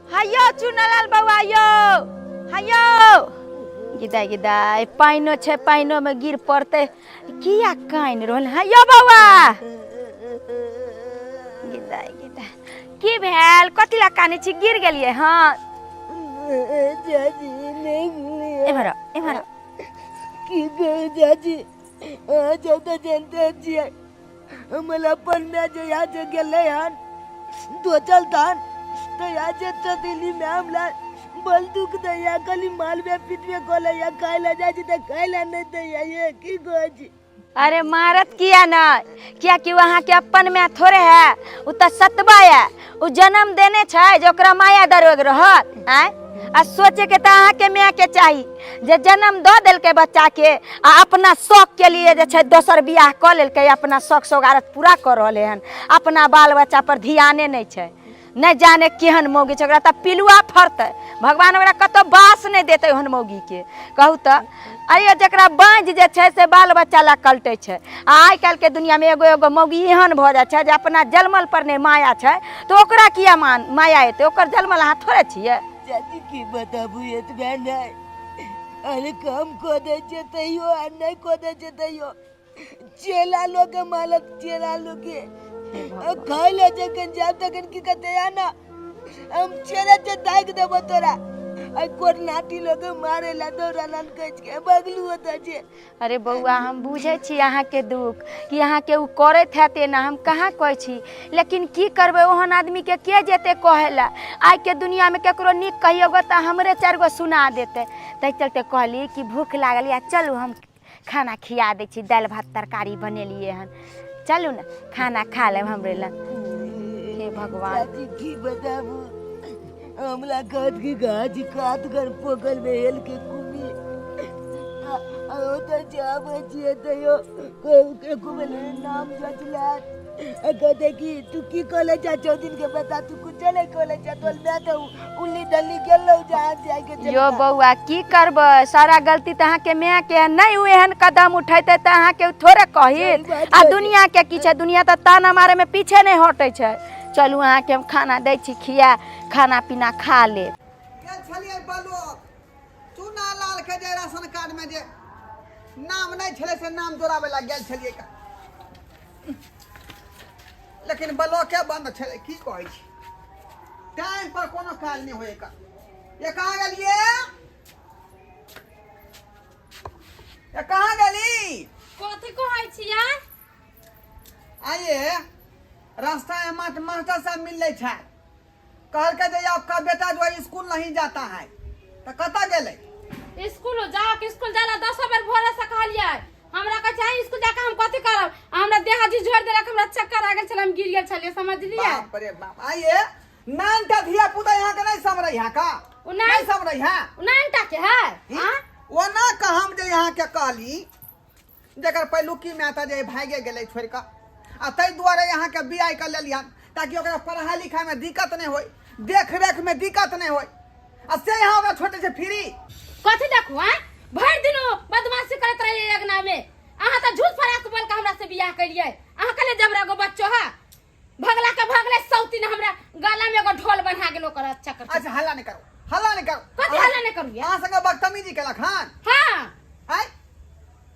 हयो चुनालाल बौआ यो, हयो गिदाय गिदाय, पानिओ छै, पानिओमे गिर पड़तै। किया कानि रहल हयो बौआ? गिदाय गिदाय, की भेल? कथी ला कानै छी? गिर गेलियै? हँ। चाची, नहि गेलियै। एम्हर आउ, एम्हर आउ। की कहू चाची, अहाँ सब तऽ जनते छियै, हमर अपन माय जहिया से गेलै हन दोचल धान, तहिया से सतीली माय हमरा बड़ दुख दैया। खाली मारबे पीटबे कऽ लैया, खाय लए जाइ छी तऽ खाय लए नहि दैया। ये की कहै छी? अरे मारत किया नहि? कियाकि ओ अहाँके अपन माय थोड़े है, ओ तऽ सतबा है। ओ जन्म देने छै जे ओकरा माया दरोग रहत? आँय, आ सोचे के तऽ अहाँके माय के चाही जे जन्म दऽ देलकै बच्चा के आ अपना शौक के लिए जे छै दोसर बियाह कऽ लेलकै, अपना शौक सोगारत पूरा कऽ रहलै हन, अपना बाल बच्चा पर ध्याने नहि छै। नहि जाने केहन मौगी छै, ओकरा तऽ पिलुआ फड़तै, भगवान ओकरा कतौ बास नहि देतै ओहन मौगीके। कहू तऽ, अरे जकरा बाँझ जे छै से बाल बच्चा लए कलटै छै, आ आइ काल्हिके दुनिआँमे एगो एगो मौगी एहन भऽ जाइ छै जे अपना जलमल पर नहि माया छै, तऽ ओकरा किया मान माया एतै? ओकर जलमल अहाँ थोड़े छियै। चाची, की बताबू, एतबे नहि, अरे काम कऽ दै छै तैयो आ नहि कऽ दै छै तैयो चेला लोग के मालक, चेला लोग के खाय ले जखन जाब तखन की कहते या ना, हम चेला से दाग देबो तोरा। आ कोरनाटी लोग के मारे ला दौड़ा लान कच के बगलू होता छे। अरे बौआ, हम बुझै छी अहाँके दुख कि अहाँके ओ करैत हैत एना, हम कहाँ कहै छी, लेकिन की करबै, ओहन आदमीके के जेतै कहै लए? आइके दुनिआँमे ककरो नीक कहियौ तऽ हमरे चारि गो सुना देतै। ताहि चलते कहली कि भूख लागल या, चलू हम खाना खिया दै छी, दालि भात तरकारी बनेलियै हन, चलू ने खाना खा लेब हमरे लग। हे भगवान! चाची, की बताबू, हमरा कहत कि गाछ कात कर पोखर में हेल के घूमी आ ओतऽ जाबै छियै तैयो एको बेर नाम जचला आ कहते कि तू की कॉलेज जा चौदिन के बता, तू कुछ नहीं कॉलेज जा, तोर मैं तो उल्ली डल्ली गेलो जहाँ जाय के चल। यो बौआ, की करबै, सारा गलती तऽ अहाँके माय के है। नहि ओ एहन कदम उठेतै तऽ अहाँके ओ थोड़े कहित। सही बात आ छै। दुनिया के की छै, दुनिया तऽ ताना मारे में पीछे नहि हटै छै। चलू, अहाँके हम खाना दै छी खिया, खाना पीना खा लेब। गेल छलियै बलोक, चूना लाल के जे राशन कार्ड में जे नाम नहि छलै से नाम जोड़ाबै लए गेल छलियै, लेकिन ब्लॉके बंद छलै। की कहै छी, टाइम पर कोनो काज नहि होय एकर। ये कहाँ गेलियै? ये कहाँ गेली? कथी कहै छियै? आइए रास्ता में मास्टर साहब मिलले छै, कहलकै जे आपका बेटा जो है स्कूल नहीं जाता है, तऽ कतऽ गेलै? स्कूल जाओ के स्कूल जाला 10 बेर भोरे से कहलियै। हमरा कहै छै स्कूल जाके हम कथी करब? आ हमरा देह हाथ झोड़ देलक, हमरा चक्कर आ गेल छल, हम गिर गेल छलियै, समझलियै? बाप रे बाप! आइए नानटा धिया पुता यहाँ के नहीं समरै है का? ओ नहीं। नहीं समरै है। ओ नानटा के है? हाँ? ओना कहम जे यहाँ के कहली जकर पहिलुकी माय तऽ जे भागे गेलै छोड़ि कऽ, आ ताहि दुआरे अहाँके बियाह कऽ लेलियन ताकि ओकरा पढ़ाइ लिखाइमे दिक्कत नहि होय, देख रेखमे दिक्कत नहि होय, आ से यहाँ ओकरा छोड़ै छै फ्री। कथी देखू? आँय, भरि दिन ओ बदमाशी करैत रहियै अंगना में। अहाँ तऽ झूठ फराक बोल के हमरा से बियाह केलियै। अहाँ कहलियै जे हमरा एगो बच्चो है, भगला के भगले सौतीन हमरा गला में एगो ढोल बन्हा गेल ओकर अच्छा कर। अच्छा, हल्ला नहि करू, हल्ला नहि करू। कथी हल्ला नहि करू? अहाँ संगे बदतमीजी केलक हन? हाँ। आँय,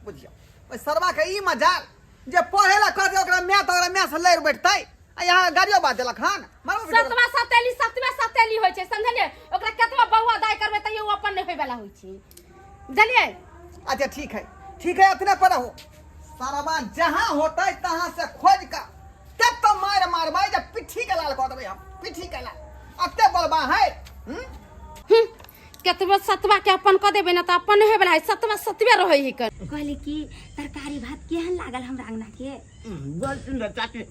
बुझियौ ओहि सरवा के ई मजाल जे पढ़े ला कहतै ओकरा माय तऽ ओकरा माय से लड़ि बैठतै, आ यहाँ गाड़ियो बात देलक हन, मारबो पीटबो। सतवा सतेली, सतवे सतेली होइ छै, समझलियै? ओकरा केतबो बौआ दाइ करबै तैयो ओ अपन नहि होय वाला होइ छै, बुझलियै? अच्छा ठीक है, ठीक है, अतने पर रहो। सरवा जहाँ होतै तहाँ से खोज कऽ तब तो मार मारबै जे पिट्ठी के लाल कऽ देबै हम, पिट्ठी के लाल। अते बोलबा है? हम्म? केतबो सतवा के अपन कऽ देबै ने तऽ अपन नहि होय वाला है, सतवा सतवे रहै है कर। कहली कि तरकारी भात केहन लागल हमरा अंगना के? बड़ सुन्दर चाची,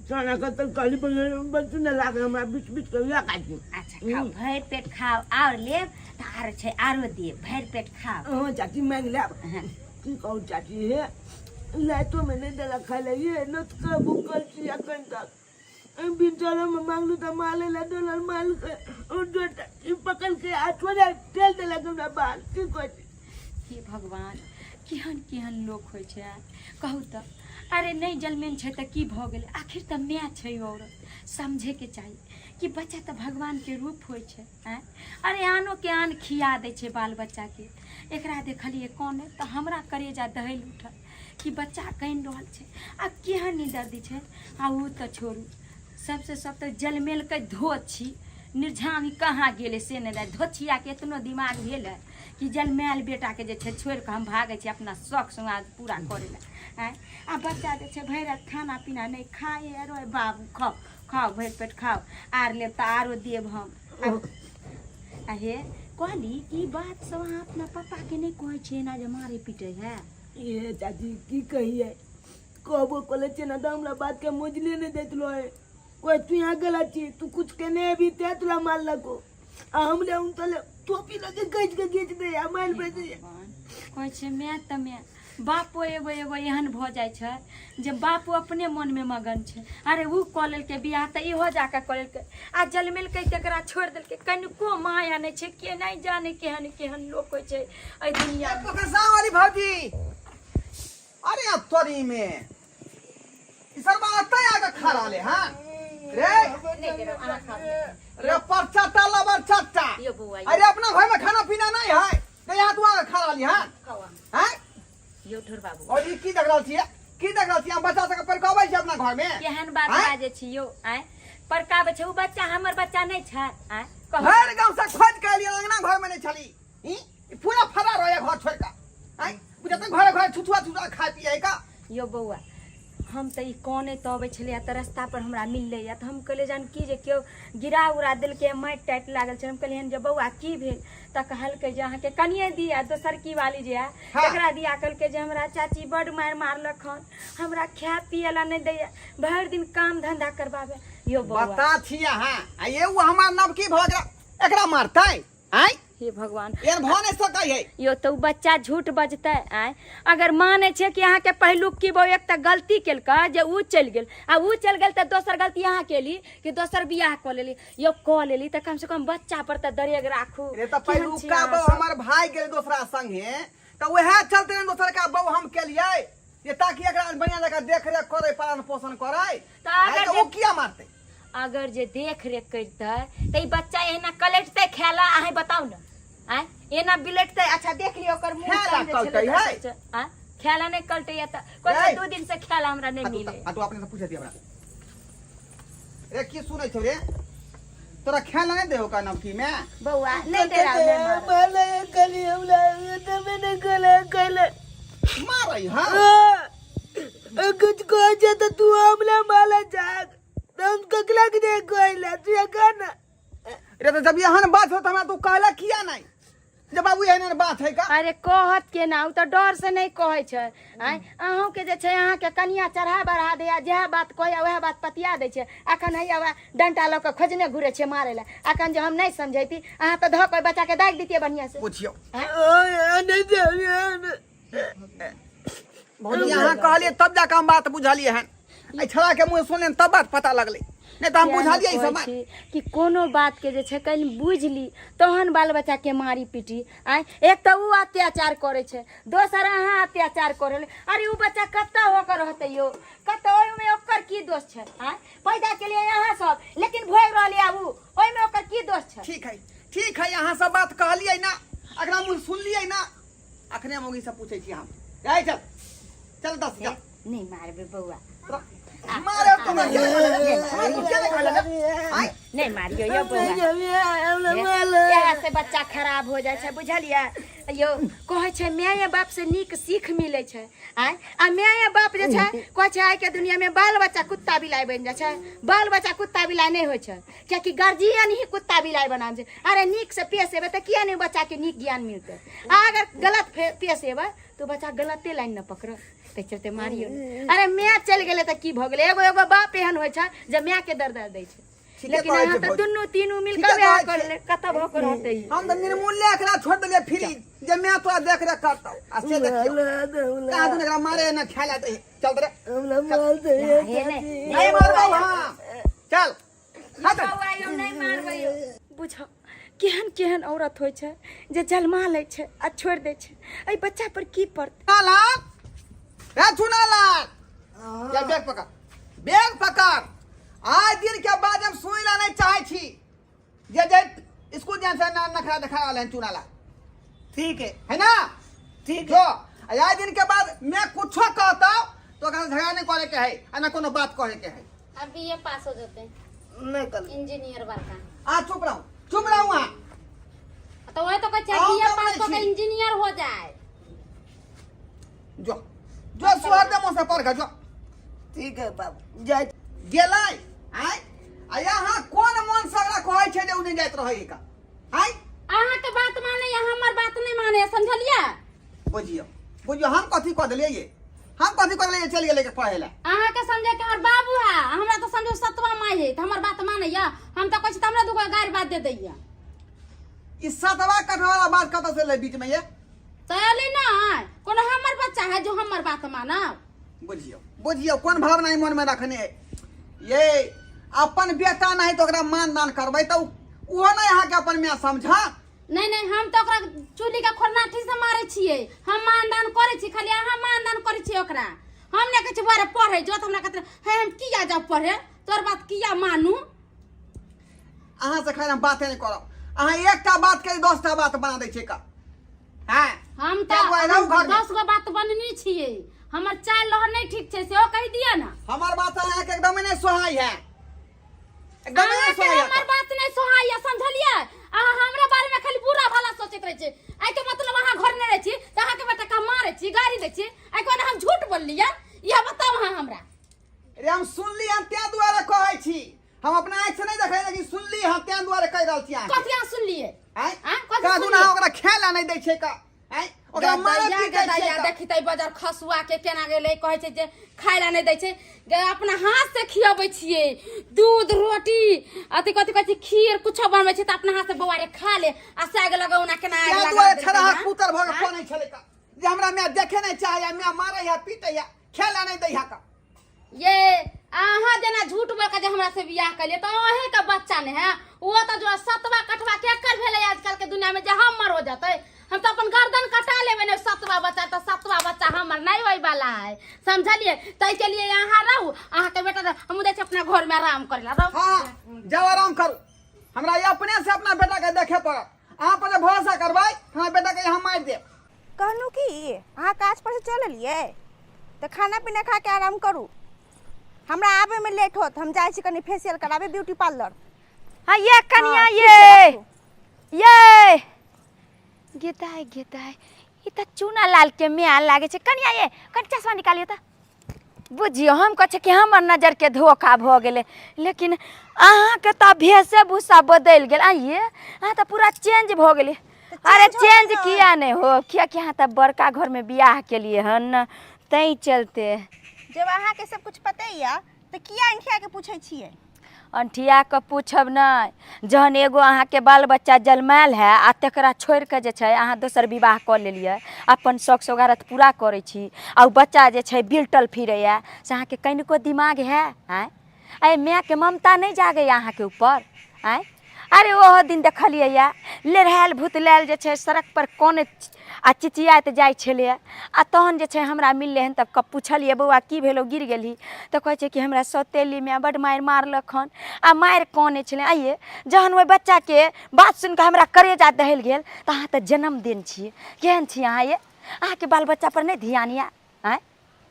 चना के तरकारी बनेलहुँ, बड़ सुन्दर लागल हमरा, बीच बीच के लए खाइ छी। अच्छा खाओ, भरि पेट खाओ, आओर लेब तऽ आरो छै, आरो देब, भरि पेट खाओ। हाँ चाची, मांगि लेब। की कहू चाची, हे लाइटोमे नहि देलक खाइ लए, ये नोत भूखल छी एखन तक। बिनसरोमे मांगलू तऽ माले लए डोलल माल के पकड़ के आ छोड़े ठेल देलक हमरा बाल। की कहै छी? हे भगवान! केहन केहन लोक होइ छै आइ कहू तऽ। अरे नहि जलमेन छै तऽ की भऽ गेलै, आखिर तऽ माय छै औरत, समझैके चाही कि बच्चा तऽ भगवानके रूप होइ छै। आँय, अरे आनोके आन खिया दै छै बाल बच्चाके। एकरा देखलियै कानैत तऽ हमरा करेजा दहलि उठल कि बच्चा कानि रहल छै आ केहन निदर्दी छै। आ ओ तऽ छोड़ू, सबसे सब तऽ जलमेलकै धोछी निर्झामी कहाँ गेलै से नहि जाय। धोछियाके एतनो दिमाग भेल है कि जलमायल बेटाके जे छै छोड़ि कऽ हम भागै छी अपना शौक शृंगार पूरा करै लए। आँय, आ बच्चा जे छै भरि राति खाना पीना नहि खाए रे बाबू, खाओ खाओ भरि पेट खाओ, आर लेब तऽ आरो देब हम। आ हे कहली कि बात सब अहाँ अपना पप्पाके नहि कहै छियै एना जे मारै पीटै है? ए चाची की कहिए, कहबो कले छियै ने तऽ हमरा बात के मुजले नहि दैत रहे। कोई तू यहाँ गलत छी, तू कुछ केने अभी ते तुला मारलको, आ हमरे उन तले टोपी लगे गज के घीच दे आ मार पे दे। कहै छै माय तऽ माय, बापो एगो एगो एहन भऽ जाइ छै जे बापो अपने मनमे मगन छै। अरे ओ कऽ लेलकै बियाह तऽ इहो जाकऽ कऽ लेलकै, आ जलमेलकै तकरा छोड़ि देलकै, कनिको माया नहि छै। के नहि जाने केहन केहन लोक होइ छै एहि दुनिया। वाली भौजी, अरे अब तोरी में ई सरबा अतै आके खा रहले हां रे। रे पर चट्टा लबर चट्टा। यो बौआ, अरे अपना घर में खाना पीना नहीं है तो यहाँ तू आके खा रहली हां? हैं यो ठोर बाबू। और ई की देख रहल छियै, की देख रहल छियै? हम बच्चा सबके परकाबै छी अपना घर में। केहन बात आँय? बाजै छी यौ? आँय, परकाबै छै उ बच्चा हमर बच्चा नहि छै? आँय कहू। भरि गाँव से खोज के एलियै, अंगना घर में नहीं छली। ई ई पूरा फरा रहे घर छोड़ के। आँय बुझते घरे घरे छुछुआ छुछुआ खाय पिए का। यौ बौआ, हम तऽ ई कानैत अबै छलियै तऽ रस्ता पर हमरा मिललै तऽ हम कहलियै जान की जे केओ गिरा उरा देलकै, माटि टाटि लागल छै। हम कहलियै जे बौआ की भेल? तऽ कहलकै जे अहाँके कनिए दिया दोसर की वाली जे है तकरा दिया। कहलकै जे हमरा चाची बड्ड मारि मारलक हन, हमरा खाय पिए ला नहि दैया, भरि दिन काम धंधा करबाबे। यौ बौआ बता छी अहाँ, आ ये उ हमर नवकी भऽ गेल एकरा मारतै? आँय हे भगवान, एहन भऽ नहि सकै है यो। तऽ उ बच्चा झूठ बजतै? आँय, अगर मानै छै कि अहाँके पहिलुक की बहु एक तऽ गलती केलकै जे उ चलि गेल, आ उ चलि गेल तऽ दोसर गलती अहाँ केली कि दोसर बियाह कऽ लेली। यौ कऽ लेली तऽ कम से कम बच्चा पर तऽ दरेग राखू। रे तऽ केहन छी पहिलुका अहाँ बहु सब? हमर भाग गेल दोसरा संगे तऽ उएह चलते ने दोसर का बहु हम केलियै जे ताकि एकरा बढ़िया जकाँ देख रेख करै, पालन पोषण करै। तऽ अगर आइ तऽ जे ओ किया मारतै? अगर जे देख रेख करितै तऽ ई बच्चा एना कलटतै खेला? अहाँ बताउ ने, आँय एना बिलटतै? अच्छा देख लियौ ओकर मुँह खेला तंग जे छलै कलटै है? तऽ आँय खेला नहि कलटैया तऽ कहै छै रे। 2 दिन से खेला हमरा नहि आ तू मिले। आ तू अपने से पूछे हमरा रे, की सुनै छौ रे? तोरा खेला नहीं देहो का नवकी में? बौआ नहि दे रहा, नहि मारब। मारले कली हमरा तबे ने गले गले मारै हां। कुछ कह छै तऽ तू हमरा माला जाग तऽ हम ककरा के दे कहला तू का ना। रे तो जब एहन बात हो त हमरा तू कहला किया नहीं जे बाबू एहन बात है का? अरे कहत के ना, उ तऽ डर से नहि कहै छै। आँय, अहूँके जे छै अहाँके कनिया चढ़ा बढ़ा दैया, जएह बात कहैया वएह बात पतिया दै छै। अखन हैया वएह डंटा लऽ कऽ खोजने घुरै छै मारै लए। अखन जे हम नहि समझैती अहाँ तऽ धऽ कऽ ओहि बच्चाके दागि दितियै बढ़िआँ से। पूछियो नहीं दे भौजी, अहाँ कहलियै तब जाके हम बात बुझलियै हन। एहि छड़ा के मुँह सुनलियै तब बात पता लगलै, नहि तऽ हम किया बुझलियै ई नहि सब कहै बात छी कि कोनो बात के जे छै कनि बुझि ली तहन बाल बच्चा के मारी पीटी। आँय, एक तऽ उ अत्याचार करै छै, दोसर अहाँ अत्याचार करै। अरे उ बच्चा कतऽ होकर रहतै यौ, कतऽ? ओहिमे ओकर की दोष छै? आँय, पैदा केलियै अहाँ सब लेकिन भोगि रहल यऽ उ, ओहिमे ओकर की दोष छै? ठीक है, ठीक है, अहाँ सब बात कहलियै ना, अकरा मुँह सुनलियै ना, अखने मौगी से पूछै छी हम। जाय चल चल दस जा। नहीं मारबे बौआ। मारे तो ना, हमरा तू के कहले? आय नहीं मारियो यो बौआ। इएह से बच्चा खराब हो जाइ छै, बुझलियै यौ? कहै छै माय बाप से नीक सीख मिलै छै। आँय, आ माय बाप जे छै कहै छै आइके दुनियामे बाल बच्चा कुत्ता बिलाइ बनि जाइ छै। बाल बच्चा कुत्ता बिलाइ नहि होइ छै, कियाकि गार्जियन ही कुत्ता बिलाइ बना छै। अरे नीक से पेश एबै तऽ किया नहि बच्चाके नीक ज्ञान मिलतै? आ अगर गलत पेश एबै तऽ बच्चा गलते लाइन ने पकड़त। ताहि चलते मारियो नहि। अरे माय चलि गेलै तऽ की भऽ गेलै? एगो एगो बाप एहन होइ छै जे मायके दर्द दै छै। ठीके लेकिन कहै अहाँ छै तऽ भौजी। दुनू तीनू मिल ठीके कऽ वएह कहै कर छै। ले, कतऽ भऽ कऽ रहतै ई? हम तऽ निर्मूल्य एकरा छोड़ि देलियै फ्री जे मैं तोरा देख रेख करतौ, आ से देखियौ कहाँ दून एकरा मारे न खाय लै। चल रे। हे नहि नहीं मारबौ। हाँ चल, खत्म। बौआ यौ, नहि मारबै यौ। बुझो केहन केहन औरत होइ छै जे जलमा लै छै आ छोड़ि दै छै। एहि बच्चा पर की पड़तै? लाल रे चुनालाल, या बैग पकड़, बैग पकड़। आज दिन के बाद हम सुई ला नहीं चाहे छी जे जे स्कूल जाए से ना नखरा देखा रहल हैं चुनालाल। ठीक है। है ना? ठीक जो है। आज दिन के बाद मैं कुछो कहता तो ओकरा से झगड़ा नहीं करे के है आ ना कोनो बात कहे के है। अब बी ए पास हो जाते हैं। नहीं कर इंजीनियर बड़का। आ चुप रहो, चुप रहो वहाँ। तो वही तो कहै छै आउ बी ए तब पास नहि कऽ के छी। इंजीनियर हो जाए। जो जो सुहर दे मुँह से पढ़ के जो। ठीक है बाबू, जाय गेलै आय आ यहाँ कोन मन से ओकरा कहै छै जे उ नहि जाइत रहै का आय? अहाँ के बात माने या हमर बात नहीं माने, समझलियै? बुझियौ बुझियौ, हम कथी कऽ देलियै ये? हम कथी कऽ देलियै चलि गेलै के पढ़ै लए? अहाँ के समझे के हमर बाबू है, हमरा तो समझो सतवा माय है, त हमर बात माने या। हम तो कहै छी त हमरा दुगो गारि बात दे दैया। ई सतवा कठवा वाला बात कतऽ से लै बीच में ये? तो एलै ना कोनो हमर बच्चा है जो हमर बात मानब? बुझियौ बुझियौ कोन भावना ई मन में रखने है ये। अपन बेटा नहीं तो ओकरा मान दान करबै तऽ ओहो नहीं अहाँके अपन माय समझा। नहीं नहीं, हम तो ओकरा चुली के खोरनाठी से मारे छियै, हम मानदान करै छी, खाली अहाँ मानदान करै छियै ओकरा। हम नहि कहै छी बौआ रे पढ़ै जो, त हमरा कहत हे हम किया जाउ पढ़े, तोर बात किया मानू? अहाँ से खाली हम बाते नहीं करब, अहाँ एकटा बात के 10टा बात बना दै छियै का। हैं हम क्या तऽ हुआ है हम घर में? 10 गो बात बननी छियै, हमर चाल लहर नहीं ठीक छै सेहो कहि दिअ ना। हमर बात अहाँके एकदमे नहीं सोहाई है, एकदमे नहीं अहाँके सोहाई है। हमर बात नहीं सोहाई है, समझलियै? अहाँ हमरा बारे में खाली बुरा भला सोचैत रहै छी। एहि के मतलब अहाँ घर नहीं रहै छी तऽ अहाँके बेटा के मारै छी, गारि दै छी, एहि के हम झूठ बोललियै? इएह बताउ अहाँ हमरा। रे हम सुनली हम तें दुआरे कहै छी, हम अपना आँखि से नहीं देखै लेकिन सुनली हम तें दुआरे कहि रहल छी अहाँके। कथी अहाँ सुनलियै? आँय? आँय? कथी कह दूना सुनलियै? ओकरा खाय ला नहीं दै छै का, आँय? ओकरा मारै गदैया पीटै छै गदैया का। देखितै बजार खसुआ के केना गेलै, कहै छै जे खाय ला नहि दै छै। गे अपना हाथ से खियबै छियै दूध रोटी अथी कथी कहै छै खीर कुछो बनबै छै तऽ अपना हाथ से बौआ रे खा ले आ साग लगौना केना आगि तें लगा दुआरे देलकै छड़ा हँ? पुतर भऽ के आँय? कोनै छलै का जे हमरा माय देखे नहीं चाहैया, माय मारै है पीटै है, खाय ला नहीं दै है का। ये अहाँ जेना झूठ बोल के जे हमरा से बियाह कलियै तऽ अहें के बच्चा ने है, वो तऽ जो सतवा कटवा केकर भेलै आजकल के दुनिया में जे हमर हो जतै? हम तऽ अपन गर्दन कटा लेबै ने सतवा बच्चा, तऽ सतवा बच्चा हमर नहीं होय वाला है, समझलियै? ताहि के लिए अहाँ रहू, अहाँ के बेटा रह, हम जाइ छी अपना घर में आराम करे ला, रहू। हाँ जाओ आराम करू, हमरा ई अपने से अपना बेटा के देखे पड़त। अहाँ पर जे भरोसा करबै हमरा बेटा के यहाँ मारि देब। कहलहुँ कि अहाँ काज पर से चल एलियै तऽ खाना पीना खा के आराम करू, हमरा आबे में लेट होत, हम जाइ छी कनी फेशियल कराबे ब्यूटी पार्लर। हाँ ये कनिया। हाँ, ठीक ये छै, राखू। ये गेदाय गेदाय, ई तऽ चूना लाल के म्यान लागे छै। कनिया ये कनि चश्मा निकालियो तऽ। बुझियौ हम कहै छियै कि हमर नजरके धोखा भऽ गेलै, लेकिन अहाँके तऽ भेषे भूषा बदलि गेल। आइये अहाँ तऽ पूरा चेंज भऽ गेलियै। अरे चेंज होतै चेंज ने। किया नहि हो, कियाकि अहाँ तऽ बड़का घरमे बियाह केलियै हन ताहि चलते। जब अहाँके सब कुछ पते यऽ तऽ किया अंठिया के पूछै छियै? अंठिया कऽ पूछब नहि, जहन एगो अहाँके बाल बच्चा जन्मायल है आ तकरा छोड़ि कऽ जे छै अहाँ दोसर विवाह कऽ लेलियै, अपन शौक सोगारत पूरा करै छी आ ओ बच्चा जे छै बिलटल फिरैए, से अहाँके कनिको दिमाग है? आँय, एहि मायके ममता नहि जागैए अहाँके ऊपर? आँय, अरे ओहो दिन देखलियै यऽ लेढ़ायल भुतलायल जे छै सड़क पर कनैत आ चिचियाइत जाइ छलैए, आ तहन जे छै हमरा मिललै हन तब पुछलियै बौआ की भेलौ गिर गेलही? तऽ कहै छै कि हमरा सौतेली माय बड्ड मारि मारलक हन आ मारि कनै छलै। आइये जहन ओहि बच्चाके बात सुनि कऽ हमरा करेजा दहलि गेल। तऽ अहाँ तऽ जन्मदिन छियै, केहन छी अहाँ ये? अहाँके बाल बच्चा पर नहि ध्यान यऽ? आँय,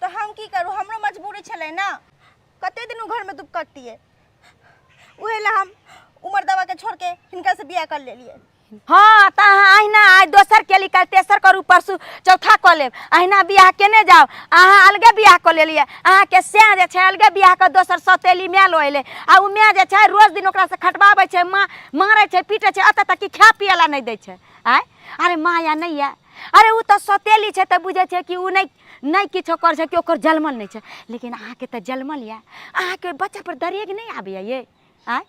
तऽ हम की करू, हमरो मजबूरी छलै ने, कते दिन ओ घरमे दुख कटतियै, उहे ला हम उमर दवा के छोड़ के हिनका से बियाह कर लेलियै। हाँ तऽ अहाँ अहिना आइ दोसर केली, काल्हि तेसर करू, परसू चौथा कऽ लेब, अहिना बियाह केने जाउ। अहाँ अलगे बियाह कऽ लेलियै, अहाँके सएह जे छै अलगे बियाह कऽ दोसर सौतेली माय लऽ एलै आ ओ माय जे छै रोज दिन ओकरासँ खटबाबै छै, मारै छै पीटै छै, एतऽ तक कि खाय पियै लए नहि दै छै। आँय, अरे माया नहि यऽ? अरे ओ तऽ सौतेली छै तऽ बुझै छै कि ओ नहि नहि किछो करै छै कि ओकर जलमल नहि छै, लेकिन अहाँके तऽ जलमल यऽ, अहाँके बच्चा पर दरेग नहि आबैए ये? आँय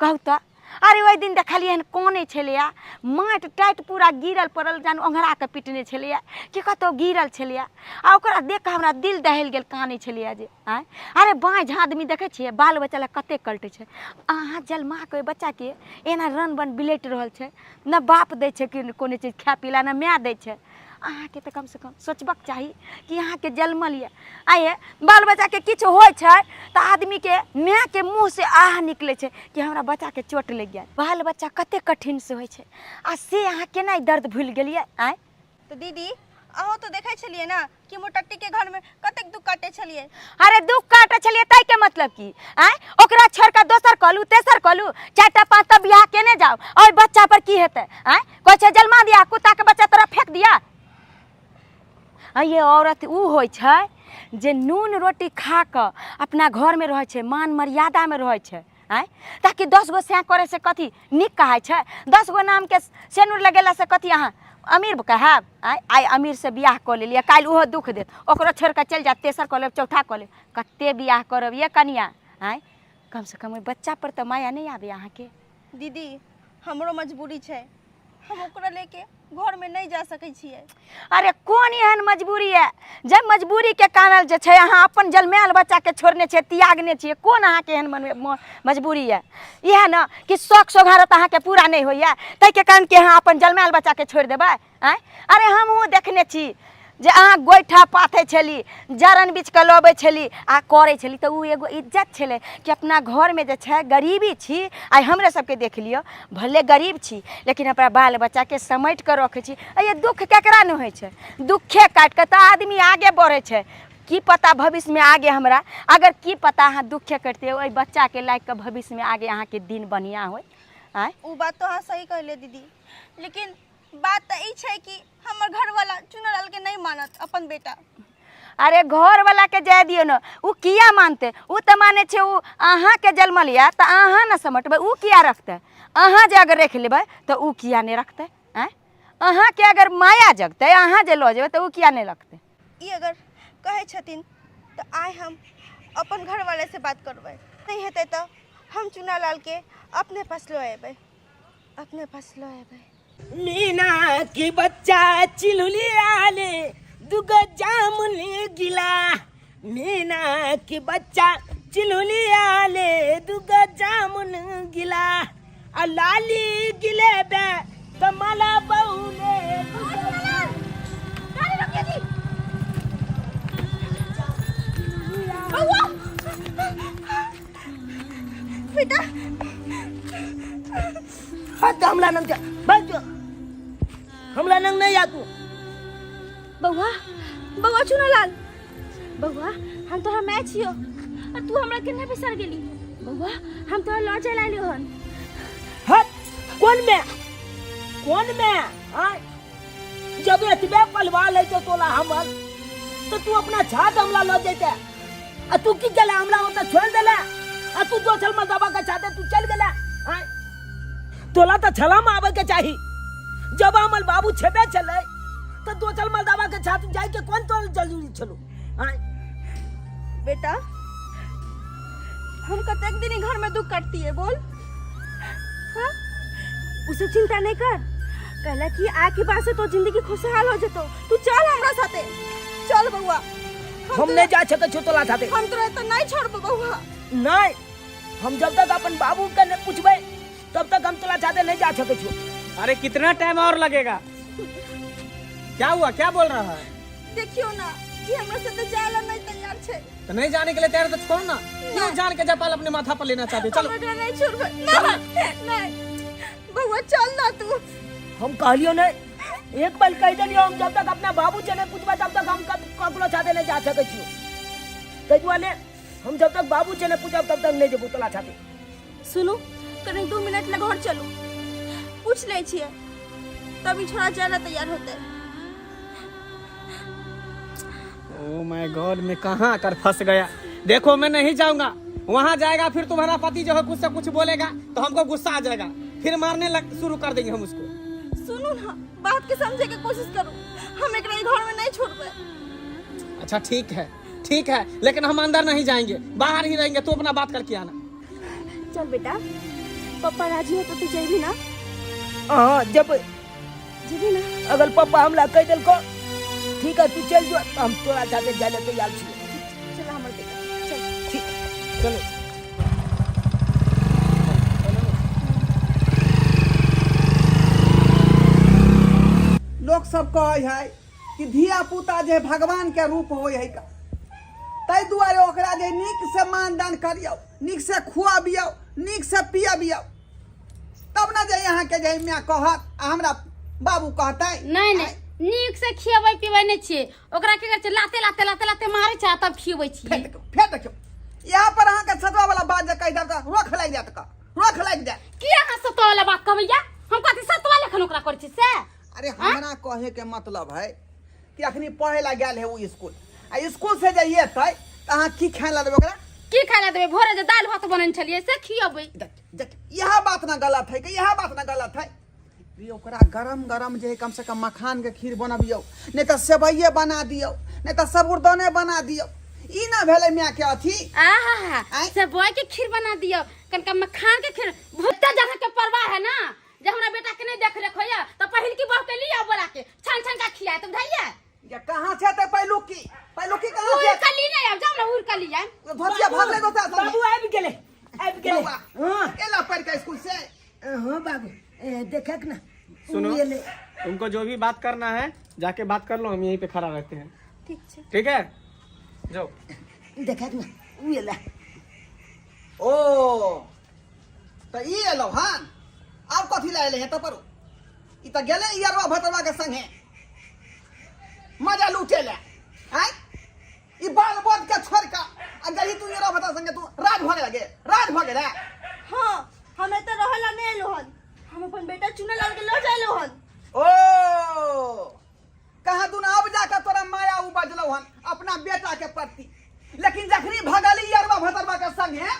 कहू तऽ, अरे ओहि दिन देखलियै हन कानै छलैए, माटि टाटि पूरा गिरल पड़ल, जान ओंघरा कऽ पिटने छलैए कि कतहु गिरल छलैए। आ ओकरा देख कऽ हमरा दिल दहलि गेल, कानै छलैए जे आँय। अरे बाँझ आदमी देखै छियै बाल बच्चा लए कते कलटै छै। अहाँ जन्मा कऽ ओहि बच्चाके एना रन बन बिलटि रहल छै, ने बाप दै छै कि कोनो चीज खाय पी लए, ने माय दै छै। अहाँके तऽ कमसँ कम सोचबाक चाही कि अहाँके जन्मल यऽ। आइ बाल बच्चाके किछु होइ छै तऽ आदमीके मायके मुँहसँ आह निकलै छै कि हमरा बच्चाके चोट लागि गेल। बाल बच्चा कते कठिनसँ होइ छै, आ से अहाँ केना ई दर्द भूलि गेलियै आँय? तऽ दीदी अहूँ तऽ देखै छलियै ने कि मोटट्टी के घर में कतेक दुख काटे छलियै। अरे दुख काटे छलियै ताहि के मतलब की आँय? ओकरा छोड़ कऽ दोसर कलू तेसर कलू चारिटा पाँचटा बियाह केने जाउ, ओहि बच्चा पर की हेतै आँय? कहै छै जन्मा दिया कुत्ता के बच्चा तोरा फेंक दिया। आ ये औरत उ होइ छै जे नून रोटी खा कऽ अपना घरमे रहै छै, मान मर्यादामे रहै छै आँय, ताकि 10 गो सैं करै से कथी नीक कहाइ छै? 10 गो नामके सेनुर लगेलासँ कथी अहाँ अमीर कहायब आँय? आइ अमीरसँ बियाह कऽ लेलियै, काल्हि ओहो दुख देत, ओकरो छोड़ि कऽ चलि जायत, तेसर कऽ लेब, चौथा कऽ लेब, कते बियाह करब ये कनिया आँय? कमसँ कम ओहि बच्चापर तऽ माया नहि आबैए अहाँके? दीदी हमरो मजबूरी छै, हम ओकरा लेके घर में नहीं जा सकै छियै। अरे कोन एहन मजबूरी है जे मजबूरी के कारण जे छै अहाँ अपन जन्मायल बच्चा के छोड़ने छियै, त्यागने छियै? कोन अहाँके एहन मन मजबूरी है? इएह ने कि शौक सोघारत अहाँके पूरा नहि होइए, ताहिके कारण कि अहाँ अपन जन्मायल बच्चा के छोड़ि देबै आँय? अरे हमहूँ देखने छी जे अहाँ गोइठा पाथै छली, जरन बीछ कऽ लबै छली आ करै छली, तऽ ओ एगो इज्जत छलै कि अपना घरमे जे छै गरीबी छी। आइ हमरे सबके देख लिअ, भले गरीब छी लेकिन अपना बाल बच्चाके समेट कऽ रखै छी। ये दुख केकरा नहि होइ छै? दुखे काटि कऽ तऽ आदमी आगे बढ़ै छै। की पता भविष्यमे आगे हमरा अगर की पता अहाँ दुखे कटिते ओहि बच्चाके लागि कऽ भविष्यमे आगे अहाँके दिन बढ़िआँ होइ आँय। ओ बात तो अहाँ सही कहलियै दीदी, लेकिन बात तऽ ई छै कि हमर घरवाला चुनलाल के नहीं मानत अपन बेटा। अरे घरवाला के जाय दियौ ने, उ किया मानते? उ तऽ माने छै उ अहाँके जन्मल यऽ तऽ अहाँ ने समेटबै, उ किया रखतै? अहाँ जे अगर रखि लेबै तऽ उ किया नहि रखतै आँय? अहाँके अगर माया जगतै, अहाँ जे लऽ जेबै तऽ उ किया नहि रखतै? ई अगर कहै छथिन तऽ आइ हम अपन घरवाला से बात करबै, नहीं हेतै तऽ हम चुनालाल के अपने पास लऽ अयबै, अपने पास लऽ अयबै। मीना की बच्चा चिलुली आले दुगो जामुन गिला, मीना की बच्चा चिलुली आले दुगो जामुन गिला, आ लाली गिले बे कमला बहुले। बेटा हाँ तो हमला नंग भाग जो, हमला नंग नहीं आ तू। बउआ बउआ चुनालाल बउआ, हम तोरा माय छियो और तू हमरा केना बिसर गेली? बउआ हम तोरा लऽ जाय लालियो हन। हट, कौन में कौन में हाँ जब एतबे पलवा ले तो तोला हमर तो तू अपना छात हमला लऽ जैते, आ तू की केला हमला ओतऽ छोड़ देला, आ तू दोसर मर्दबा के साथे तू चल गेला। हाँ तोला तो छला में आवे के चाही, जब हमर बाबू छेबे चले तो दोसर मर्दबा के साथ जाय के कौन तोर जरूरी छलो? हाँ बेटा हम कतेक दिन घर में दुख काटती है बोल? हाँ उ सब चिंता नहीं कर, कहला कि आए के बाद से तो जिंदगी खुशहाल हो जतो। तू चल हमरा साथे चल बउआ। हम नहीं जा सके छो तोला साथे। हम तोरा तो नहीं छोड़बो बउआ। नहीं, हम जब तक अपन बाबू के नहीं पूछबे तब तक हम तोला साथे नहीं जा सके छो। अरे कितना टाइम और लगेगा? क्या हुआ, क्या बोल रहा है? देखियो ना कि हमरा साथे जाला नहीं तैयार छे। तो नहीं जाने के लिए तैयार तो छोड़ ना, क्यों जान के जपाल अपने माथा पर लेना चाहते? चलो हमरा नहीं छोड़बे। नहीं नहीं बउआ चल ना तू। हम कहलियो नहीं, एक बार कह देलियो हम जब तक अपना बाबू से नहीं पूछबे तब तक हम ककरो साथे नहीं जा सके छियो। ताहि दुआरे हम जब तक बाबू से नहीं पूछब तब तक नहीं जेबो तोला साथे। सुनू कनी 2 मिनट लग घर चलू, पूछ ले छिए तभी छोड़ा जाना तैयार होते। ओ my God, मैं कहाँ आकर फंस गया। देखो मैं नहीं जाऊंगा, वहाँ जाएगा फिर तुम्हारा पति जो है कुछ से कुछ बोलेगा तो हमको गुस्सा आ जाएगा, फिर मारने लग शुरू कर देंगे हम उसको। सुनू ना बात के समझे के कोशिश करू, हम एकरा ई घर में नहीं छोड़बे। अच्छा ठीक है ठीक है, लेकिन हम अंदर नहीं जाएंगे, बाहर ही रहेंगे, तू अपना बात करके आना। चल बेटा पप्पा राजी होतो तो जेबी ना? हाँ जब जेबी ना? अगर पप्पा हमरा कह देलको ठीक है तू चल जो, तो हम तोरा साथे जाय ले तैयार छी। चल हमर बेटा चल। ठीक चलो। लोक सब कहै है कि धिया पुता जे भगवान के रूप होइ है का, ताहि दुआरे ओकरा जे नीक से मानदान करियौ, नीक से खुआबियौ, नीक से पियबियौ, तब ने जे अहाँके जे माय कहत आ हमरा बाबू कहतै। नहीं नहीं, नीक से खियबै पिबै नहीं छियै, ओकरा की करै छै, लाते लाते लाते लाते मारै छै आ तब खियबै छियै। फेर देखियौ, फेर देखियौ, यहाँ पर अहाँके सतुआ वाला बात जे कहि देब तऽ रोख लागि जायत का, रोख लागि जायत। की अहाँ सतुआ वाला बात कहबैया? हम कथी सतुआ लेखन ओकरा करै छी से? अरे हमरा कहे के मतलब है कि अखनी पढ़े ला गेल है ओ स्कूल, आ स्कूल से जे एतै तऽ अहाँ की खाय ला देबै ओकरा? की खाय ला देबै? भोरे जे दालि भात बनेने छलियै से खियबै। देख देख, इएह बात ना गलत है कि इएह बात ना गलत है। ई ओकरा गरम गरम जे है कम से कम मखान के खीर बनबियौ, नहीं तऽ सेवइये बना दियौ, नहीं तऽ साबुरदाने बना दियौ। ई ना भेलै माय के अथी। आहा, आँय? सेवई के खीर बना दियौ, कनका मखान के खीर। भुट्टा जहाँ के परवाह है ना, जे हमरा बेटा के नहीं देख रेख होइया तऽ पहिल की बहू के लिया बोला के छान छान का खिया तुम धैया। ये कहाँ से ते पहिलुकी? पहिलुकी कहाँ उड़ से? के ली नहीं आब, जाओ ना उड़ के लिया। धोतिया भाग ले दोता सब। बाबू आबि गेलै, आबि गेलै। बौआ, हाँ। एला पढ़ के स्कूल से। हाँ बाबू, देखक ना। सुनो, उ एलै। तुमको जो भी बात करना है जाके बात कर लो, हम यहीं पे खड़ा रहते हैं। ठीक छै। ठीक है, जाओ। देखक ना, उ एला। ओ तऽ ई एलौ हन, आब कथी लए एलै हे तऽ परो? ई तऽ गेलै ई अरवा भतरवा के संगे मजा लूटे ले। आँय, ई बाल बोध के छोड़ के आ गली तू अरवा भतरवा संगे तू राज भऽ गेलै गे, राज भऽ गेलै। हाँ, हम एतऽ रहै ला नहि एलौ हन, हम अपन बेटा चुनालाल के लऽ जाय एलौ हन। ओ कहाँ दुन अब जाके तोरा माया उ बजलौ हन अपना बेटा के प्रति, लेकिन जखनी भगली अरवा भतरवा के संगे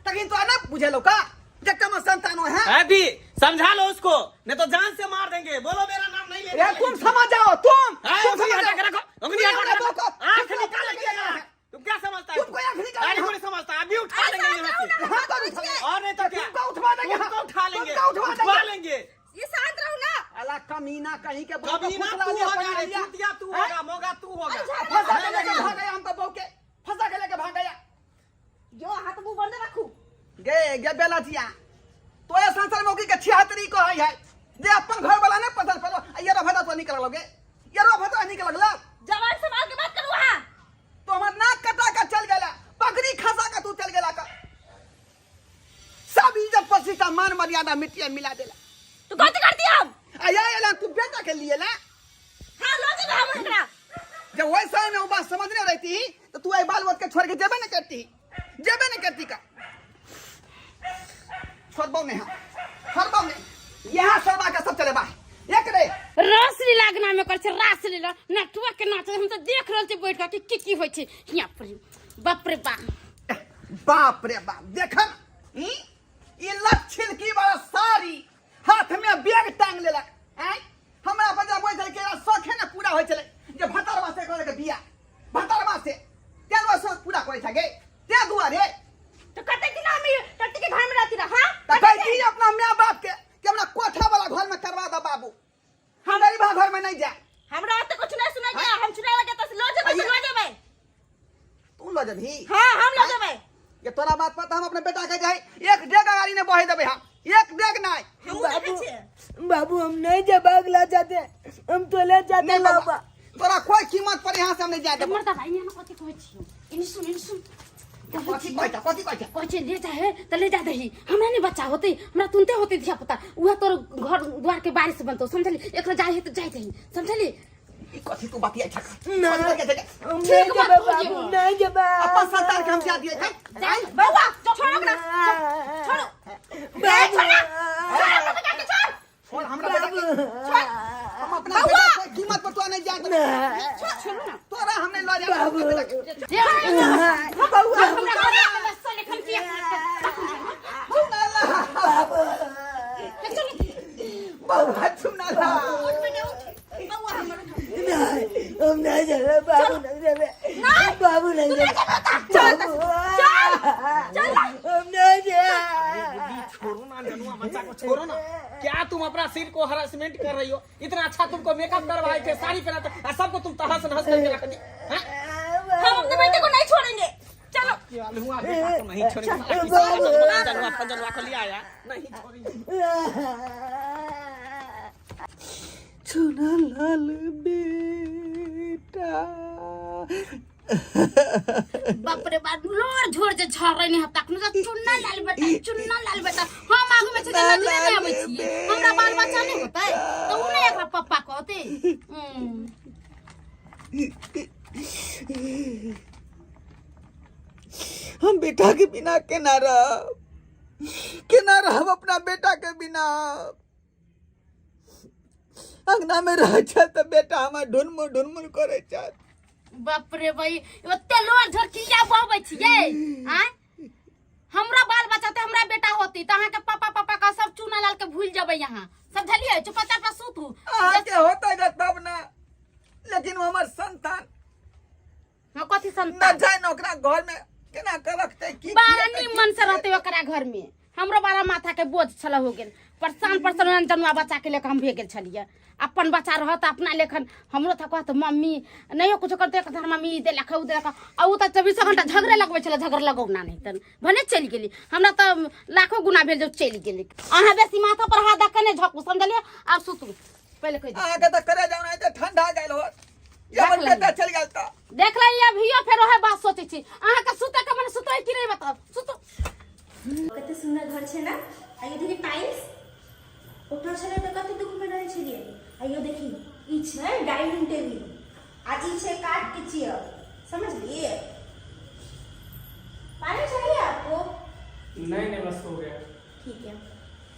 तखनी तोरा नहीं बुझेलौ का जे कम संतान है। अभी समझा लो उसको, नहीं तो जान से मार देंगे। बोलो मेरा नाम नहीं लेने रे, तुम समझ जाओ, तुम, हाँ, तुम उंगली समझ हटा के जाओ। रखो, उंगली हटा के तुम रखो। को- आंख तुमको निकालेंगे यहाँ। तुम क्या समझता है? तुमको आंख निकालेंगे। अरे कोई समझता है, अभी उठा लेंगे यहाँ से। हाँ, तो उठा लेंगे। और नहीं तो क्या? तुमको उठवा देंगे। तुमको उठा लेंगे। तुमको उठवा उठवा देंगे। लेंगे। ये शांत रहो ना। अला कमीना कहीं के बहू को कमीना फुसला तू लिया, होगा पकड़ रे, लिया। चूतिया तू हैं? होगा, मोगा तू होगा। फंसा के लेके भाग गया हमको बहू के, फंसा के लेके भाग गया। जो हाथ मुंह बंद रखू। गे गे बेलजिया, तो ये संसार मौकी के छिहत्तरी को है, है जे अपन घर वाला ने पसंद पड़ो, आ ये रफा तो निकल लगोगे, ये रफा तो निकल लगला। जवान संभाल के बात करू हां। तो हमर नाक कटा के चल गेला, पगड़ी खसा के तू चल गेला का। सब इज्जत प्रतिष्ठा मान मर्यादा मिट्टी में मिला देला। तू गलती कर दिया हम। आ या एला तू बेटा के लिए ला। हां लो जेबे हम एकरा। जब वैसा में वो बात समझने रहती तो तू आई बाल के छोड़ के जेबे न करती, जेबे न करती का। छोड़बो नहीं, हाँ छोड़बो नहीं, यहाँ सरबा के सब चले बा एक रे। रास लीला अगना में कर छै, रास लीला नटुआ के नाच हम तो देख रहल छी बैठ के की की होय छै हियां पर। बाप रे बाप, बाप रे बाप, देखन ई लच्छिलकी वाला साड़ी हाथ में बैग टांग लेलक। आँय हमरा बजा बोल छलै कि एकरा शौखे ने पूरा होइ छलै जे भतरवा से करे के बियाह, भतरवा से तें दुआरे शौख पूरा करै छगे, तें दुआरे। तो कते दिन हम ई टट्टी के घर में रहती रहा, हाँ? त कहती अपना माय बाप के कि हमरा कोठा वाला घर में करवा दे बाबू, हम गरीबा घर में नहीं जाए। हमरा ओते कुछ नहीं सुनाई के, हम सुनाए लगे तो लो जेबै, तो लो जेबै। तू लो जेबही? हां, हम लो जेबै। ये तोरा बात पर हम अपने बेटा के जाए एक डेग गाड़ी ने बहे देबै हम, एक डेग नहीं। हमहूँ बाबू, देखै छियै। बाबू हम नहीं जेबै अगला जाते, हम तो ले जाते नहीं बाबा, बाबा। तोरा कोई कीमत पर यहाँ से हम नहीं जाए देबो। मर्दा भाई यहाँ कथी कहै छियौ? एनी सुन, एनी सुन। कथी कहै छौ, कथी कहै छौ? कहै छै ले जाए तऽ ले जा दही, हमरा नहि बच्चा होतै, हमरा तुरन्ते होतै धिया पुता, उएह तोर घर द्वार के बारिश बनतौ, समझली? एकरा जाइ है तऽ जाइ दही, समझली? ई कथी तू बतियाइ छक? ना। कथी बतियाइ छक? हम ठीक नहीं बात जेबै कहलियै। बाबू, नहीं जेबै। अपन संतान के हम जा दिए छक? जा, बौआ, छोड़ो ओकरा, छोड़ो। बाबू, छोड़ हमरा बेटा के, छोड़। हम अपना बेटा के कीमत पर तो नहीं जाए देबो। छोड़ू ना। तोरा हम नहीं लऽ जाए देबो अपना बेटा के। जे बौआ, हमरा घर में बच्चा लेखन किया बौआ, चुना ला। बौआ हमर उठ। नहीं, हम नहीं जेबै बाबू, नहीं जेबै बाबू, नहीं जेबै। चल, चल, चल। हम नहीं जेबै। छोड़ू ना जनुआ। बच्चा को छोड़ो ना। क्या तुम अपना सिर को हरासमेंट कर रही हो? इतना अच्छा तुमको मेकअप करवाए थे, साड़ी पहनाते और सबको तुम तहस नहस करके रख दी, हैं? हम अपने बेटे को नहीं छोड़ेंगे, चलो। क्या हुआ बेटा को नहीं छोड़ेंगे, साला किसान का जनवा फजलवा को लिया आया, नहीं छोड़ेंगे। चुना लाल बेटा। बाप रे बाप, लोर झोर जे झर नहीं हता तखनो जे चुन्ना लाल बेटा, चुन्ना लाल बेटा। हम आगू में छै जे नजरे नहि आबै छियै, हमरा बाल बच्चा नहि होतै तऽ उ नहि एकरा पप्पा कहतै। हम बेटा के बिना केना रहब, केना रहब अपना बेटा के बिना? अंगना में रहै छै तऽ बेटा हमर ढुनमुन ढुनमुन करै छै। बाप रे भाई, ओते लोर झोर किया बहबै छियै? आँय, हमरा बाल बच्चा ते हमरा बेटा होती तऽ अहाँके पापा पापा का सब चूना लाल के भूल जेबै अहाँ, समझलियै? चुपचाप सुतू। अहाँके होतै तऽ तब ने, लेकिन ओ हमर संतान। हाँ, कथी संतान? न जाए न ओकरा घर में केना के रखते की बड़ा निमन से रहते ओकरा घर में। हमरो बड़ा माथा के बोझ छल हो गेल, परेशान परेशान जनुआ बच्चा के लेकर हम भे गेल छलियै। अपन बच्चा रहत अपना लेखन हमरो तऽ कहत मम्मी नहियो कुछो करते, कहत मम्मी ई देलक उ देलक, आ उ तऽ चौबीसो घंटा झगड़े लगबै छलै, झगड़ लगौना नहि तऽ भने चलि गेली। हमरा तऽ लाखो गुना भेल जे चलि गेली। अहाँ बेसी माथा पर हाथ दऽ के नहि झकू, समझलियै? आब सुतू, पहिले कहि दियौ। अहाँके तऽ करे जाउ नहि तऽ ठंडा गेल होत जे हमर देख बेटा चलि गेल तऽ। देख लियै, अभियो फेर ओहे बात सोचै छी। अहाँके सुतै के मन सुतै कि नहि बताउ, सुतू। कते सुंदर घर छै ने। आ ये देखी टाइल्स ओतऽ छलै तऽ कते दुखमे रहै छलियै। आ यो देखी ई छै डाइनिंग टेबल आ ई छै काठ के चेयर, समझलिए? पानी चाहिए आपको? नहीं नहीं, बस हो गया। ठीक है,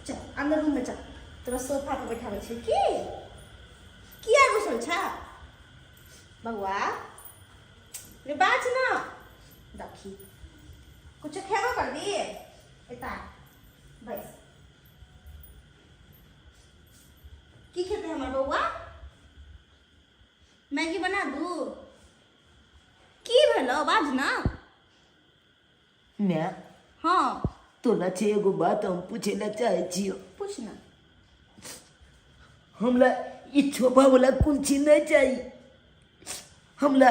चल अंदर रूम में चल, तोरा सोफा पर बैठाबै छै। की किया गुसल छ बउआ रे? बाज ना, देखी कुछ खेबो करबी? एता बैस। की खेतै हमर बउआ? मैगी बना दू? की भेलो, बाज ना। माय। हाँ। तोरा छै एगो बात हम पूछे ला चाहे छियो। पूछ ना। हमरा ई छोपा वाला कुर्सी नहीं चाहिए, हमरा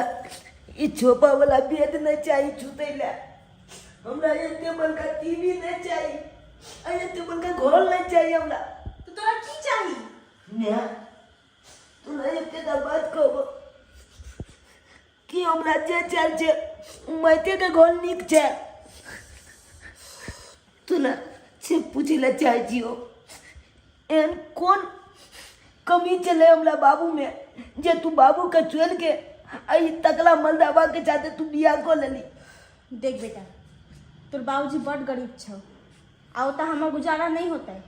ई छोपा वाला बेड नहीं चाहिए छूते ला, हमरा एते बड़का टीवी नहीं चाहिए, आ एते बड़का घर नहीं चाहिए हमरा। तो तोरा की चाहिए? माय, तोरा एकेटा बात कहबो कि हमरा जे चाल छै माइते के घर नीक छै। तोरा से पूछे ला चाहे छियो, एहन कोन कमी छलै हमरा बाबू में जे तू बाबू के छोड़ के आ ई तकला मलदाबा के साथे तू बियाह कऽ लेली? देख बेटा, तोर बाबूजी बड गरीब छौ आ ओतऽ हमर गुजारा नहीं होतै,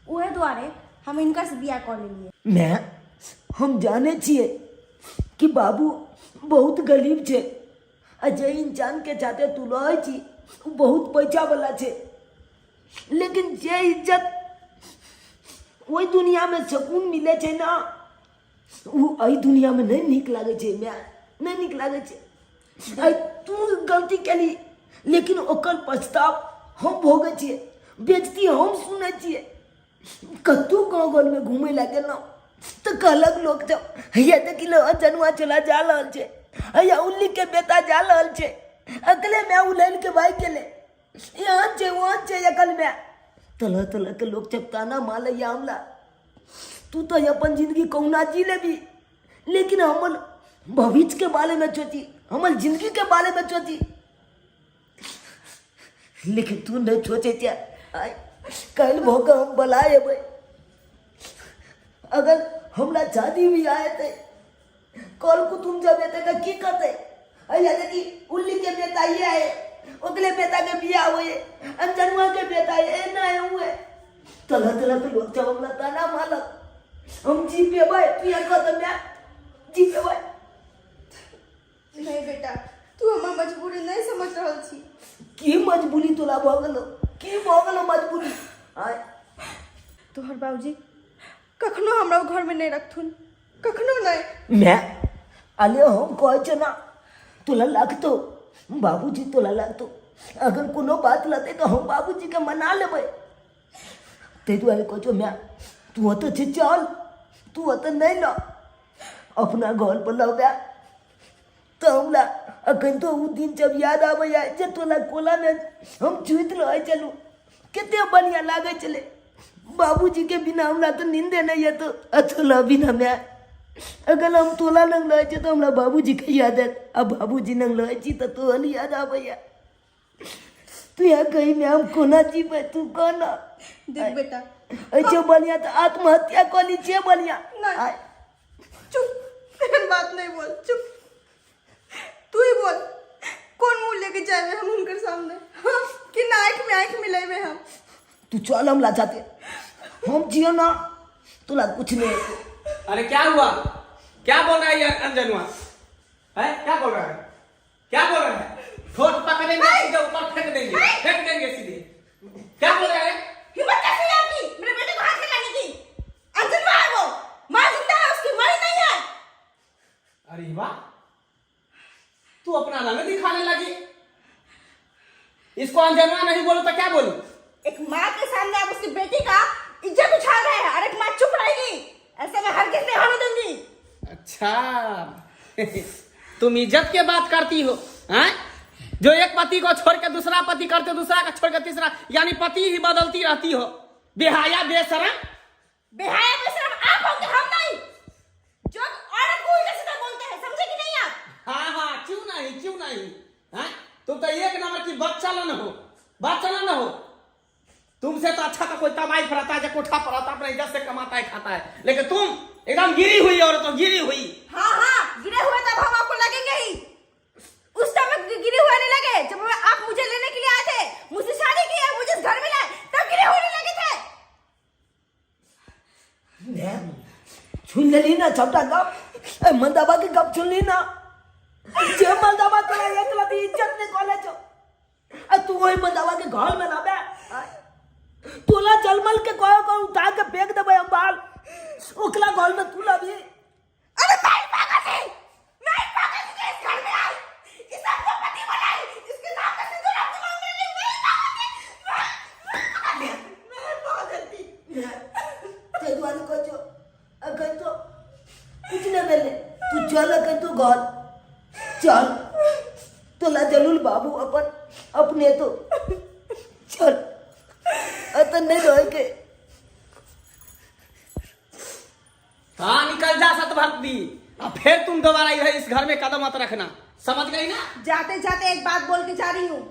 उहे दुआरे हम हिनका से बियाह कऽ लेलियै। माय, हम जानै छियै कि बाबू बहुत गरीब छै आ जे इंसान के साथे तू रहै छी ओ बहुत पैसा वाला छै, लेकिन जे इज्जत ओहि दुनियामे सुकून मिलै छै ने, ओ एहि दुनियामे नहि नीक लागै छै माय, नहि नीक लागै छै। आइ तू गलती केली, लेकिन ओकर पछताव हम भोगै छियै, बेइज्जती हम सुनै छियै। कतहु गाँव घरमे घुमै लए गेलहुँ तऽ कहलक लोक सब, हैया देखी लो जनुआ चला जा रहल छै, हैया उल्लीके बेटा जा रहल छै, अकले माय उलहन के भागि गेलै, एहन छै ओहन छै अकल माय, तरह तरहके लोक सब ताना मारैया हमरा। तू तऽ अपन जिंदगी कहुना जी लेबी, लेकिन हमर भविष्यके बारेमे सोची, हमर जिंदगीके बारेमे सोची, लेकिन तू नहि सोचै छै। आइ काल्हि भऽ कऽ हम बला एबै, अगर हमरा शादी बियाह हेतै, कल कुटुम जब हेतै तऽ की करतै? हैया देखी उल्ली के बेटा ये है, ओकरे बेटा के बियाह होए, अंजनुआ के बेटा ये एना है हुए, तरह तरह के लोग जब हमरा ताना मारलक, हम जी पेबै? तू यहाँ कह तऽ माय, जी पेबै? नहीं बेटा, तू हमर मजबूरी नहीं समझ रहल छी। की मजबूरी तोरा भऽ गेलो? की भऽ गेलो मजबूरी? आय। तोहर बाबूजी कखनो हमरा घर में नहीं रखथुन, कखनो नहीं। माय, अले हम कहै छियौ ना, तोरा लागतो बाबूजी, तोरा लागतो अगर कोनो बात लगतै तऽ हम बाबूजी के मना लेबै। ताहि दुआरे कहै छौ माय, तू ओतऽ छै चल, तू ओतऽ नहि न अपना घर पर लबे तऽ हमरा अखन तो ओ दिन जब याद आबैए जे तोला कोलामे हम छुति रहै छलहुँ, कते बढ़िआँ लागै छलै। बाबूजीके बिना हमरा तऽ नींदे नहि एतौ, आ तोला बिना माय अगर हम तोला लग रहै छियै तऽ हमरा बाबूजीके याद आयत, आ बाबूजी लग रहै छी तऽ तोहर याद आबैए। तू यहाँ कही में हम कोना जीबै, तू कह ना। देख बेटा, ऐसे बढ़िया तऽ आत्महत्या कऽ ली छे बढ़िया। नहीं। चुप, एहन बात नहीं बोल, चुप। तू ही बोल, कौन मुंह लेके जाएबे हम उनकर सामने? हाँ, कि ना आँख में आँख मिलेबे हम? तू चल हम ला जाते, हम जियो ना तोला कुछ नहीं। अरे क्या हुआ, क्या बोल रहा है यार अंजनुआ? है क्या बोल रहा है, क्या बोल रहा है? ठोट पकड़ेंगे सीधे ऊपर फेंक देंगे, फेंक देंगे सीधे। क्या बोल रहा है? हिम्मत कैसे हुई आपकी मेरे बेटे को हाथ लगाने की? अंजनुआ है वो, माँ जिंदा है उसकी, मरी नहीं है। अरे वाह, तू अपना रंग दिखाने लगी। इसको अंजनुआ नहीं बोलो तो क्या बोलूं? एक माँ के सामने आप उसकी बेटी का इज्जत उछाल रहे हैं और एक माँ चुप रहेगी, ऐसा मैं हरगिज नहीं होने दूंगी। अच्छा, तुम इज्जत के बात करती हो हैं? जो एक पति को छोड़ के दूसरा पति करते, दूसरा को छोड़ के तीसरा, यानी पति ही बदलती रहती हो। बेहाया बेशरम। बेहाया बेशरम आप होंगे, हम नहीं। जो औरत को उल्टा सीधा बोलते हैं, समझे कि नहीं आप? हाँ हाँ, क्यों नहीं, क्यों नहीं? हाँ? तुम तो एक नंबर की बच्चा न हो, बच्चा न हो। तुमसे तो अच्छा तो कोई तमाई पर आता है, जो कोठा पर आता है, अपना इज्जत से कमाता है खाता है, लेकिन तुम एकदम गिरी हुई औरत हो, गिरी हुई। हाँ हाँ, गिरे हुए तब हम आपको लगेंगे ही। उस समय गिरे हुए नहीं लगे जब आप मुझे लेने के लिए आए थे, मुझसे शादी की है, मुझे इस घर में लाए, तब गिरे हुए नहीं लगे थे। सुन लेली ना सबटा गप, ए मंदाबा के गप सुन ली ना, जे मंदाबा तोरा एक लती इज्जत नहीं कॉलेज छौ, आ तू वही मंदाबा के घर में लाबे, तोला जलमल के कहो कहो उठा के फेंक देबै हम बाल, ओकरा घर में तू लाबी। अरे मैं पागल थी, मैं पागल थी इस घर में आई, इस अपना पति बनाई, इसके नाम का सिंदूर आपके मांग में नहीं, मैं पागल थी, मैं पागल थी, मैं पागल थी। ताहि दुआरे कहै छौ अखन तो कुछ नहि भेलै, तू चल अखन तू घर चल, तोला जरूर बाबू अपन अपने तो चल, अतः नहीं रह के। हाँ निकल जा सतभक्ति, अब फिर तुम दोबारा इधर इस घर में कदम मत रखना, समझ गई ना? जाते जाते एक बात बोल के जा रही हूँ,